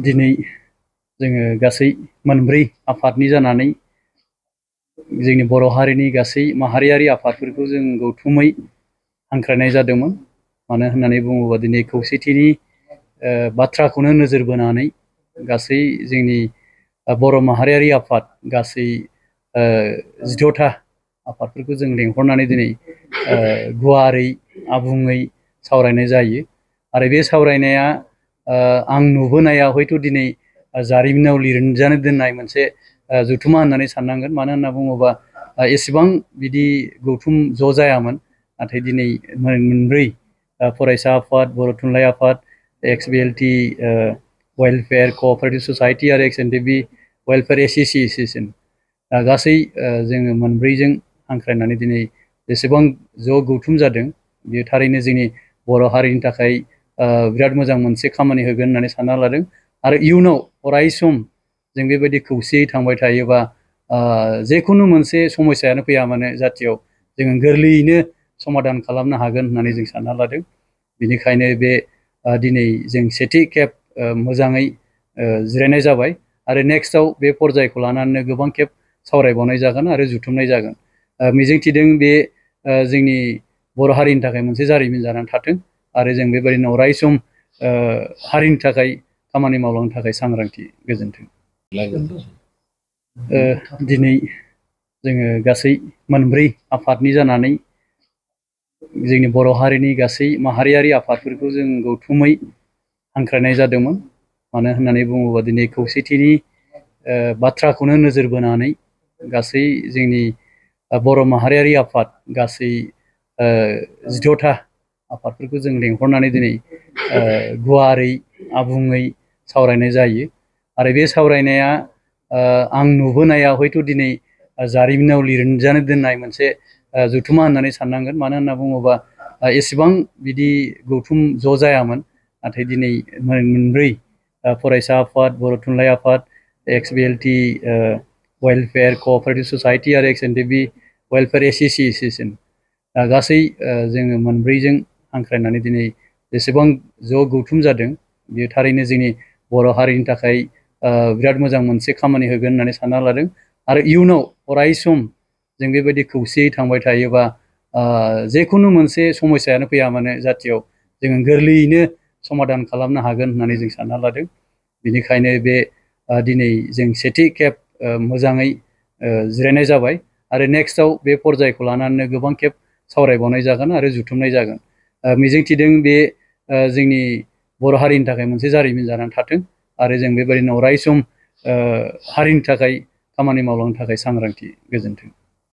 दिनै जोङो गासै मोनब्रै आफादनि जानानै जोंनि बर' हारिनि गासै माहारियारि आफादफोरखौ जों गौथुमै हांख्रायनाय जादोंमोन। मानो होननानै बुङोबा दिनै खौसेथिनि बाथ्राखौनो नोजोर बोनानै गासै जोंनि बर' माहारियारि आफाद गासै 14टा आफादफोरखौ जों लेंहरनानै दिनै गुवारै आबुङै सावरायनाय जायो। आरो बे सावरायनाया आं नुबोनाया हयथ' दिनै जारिमिनाव लिरजानो दोननाय मोनसे जथुमा होननानै साननांगोन। मानो होनना बुङोबा एसेबां बिदि गौथुम ज' जायामोन। नाथाय दिनै मोनब्रै फरायसा आफाद, बर' थुनलाइ आफाद, XBLT वेलफेयार कअपारेटिभ ससाइटि आरो XNDB वेलफेयार एस'सिएशन गासै जोङो मोनब्रैजों हांख्रायनानै दिनै जेसेबां ज' गौथुम जादों बेयो थारैनो जोंनि बर' हारिनि थाखाय बिराद मोजां मोनसे खामानि होगोन होननानै सानना लादों। आरो इयुनाव अराय सम जों बेबायदि खौसेयै थांबाय थायोबा जेखुनु मोनसे समस्यायानो फैया मानो जाथियाव जोङो गोरलैयैनो समाधान खालामनो हागोन होननानै जों सानना लादों। बेनिखायनो बे दिनै जों सेथि खेब मोजाङै जिरायनाय जाबाय आरो नेक्स्टआव बे पर्यायखौ लानानै गोबां खेब सावरायबावनाय जागोन आरो जुथुमनाय जागोन। मिजिंथिदों बे जोंनि बर' हारिनि थाखाय मोनसे जारिमिन जानानै थाथों आरो जों बेबायदिनो अराय सम हारिनि थाखाय खामानि मावलांनो थाखाय सांग्रांथि। गोजोन्थों। दिनै जोङो गासै मोनब्रै आफादनि जानानै जोंनि बर' हारिनि गासै माहारियारि आफादफोरखौ जों गौथुमै हांख्रायनाय जादोंमोन। मानो होननानै बुङोबा दिनै खौसेथिनि बाथ्राखौनो नोजोर बोनानै गासै जोंनि बर' माहारियारि आफाद गासै 14टा आफादफोरखौ जों लेंहरनानै दिनै गुवारै आबुङै सावरायनाय जायो। आरो बे सावरायनाया आं नुबोनाया हयथ' दिनै जारिमिनाव लिरजानो दोननाय मोनसे जथुमा होननानै साननांगोन। मानो होनना बुङोबा एसेबां बिदि गौथुम ज' जायामोन। नाथाय दिनै मोनब्रै फरायसा आफाद, बर' थुनलाइ आफाद, XBLT वेलफेयार कअपारेटिभ ससाइटि आरो XNDB वेलफेयार एस'सिएशन गासै जोङो मोनब्रैजों हांख्रायनानै दिनै जेसेबां ज' गौथुम जादों बेयो थारैनो जोंनि बर' हारिनि थाखाय बिराद मोजां मोनसे खामानि होगोन होननानै सानना लादों। आरो इयुनाव अराय सम जों बेबायदि खौसेयै थांबाय थायोबा जेखुनु मोनसे समस्यायानो फैया मानो जाथियाव जोङो गोरलैयैनो समाधान खालामनो हागोन होननानै जों सानना लादों। बेनिखायनो बे दिनै जों सेथि खेब मोजाङै जिरायनाय जाबाय आरो नेक्स्टआव बे पर्यायखौ लानानै गोबां खेब सावरायबावनाय जागोन आरो जुथुमनाय जागोन। मिजिंथिदों बे जोंनि बर' हारिनि थाखाय मोनसे जारिमिन जानानै थाथों आरो जों बेबायदिनो अराय सम हारिनि थाखाय खामानि मावलांनो थाखाय सांग्रांथि। गोजोन्थों।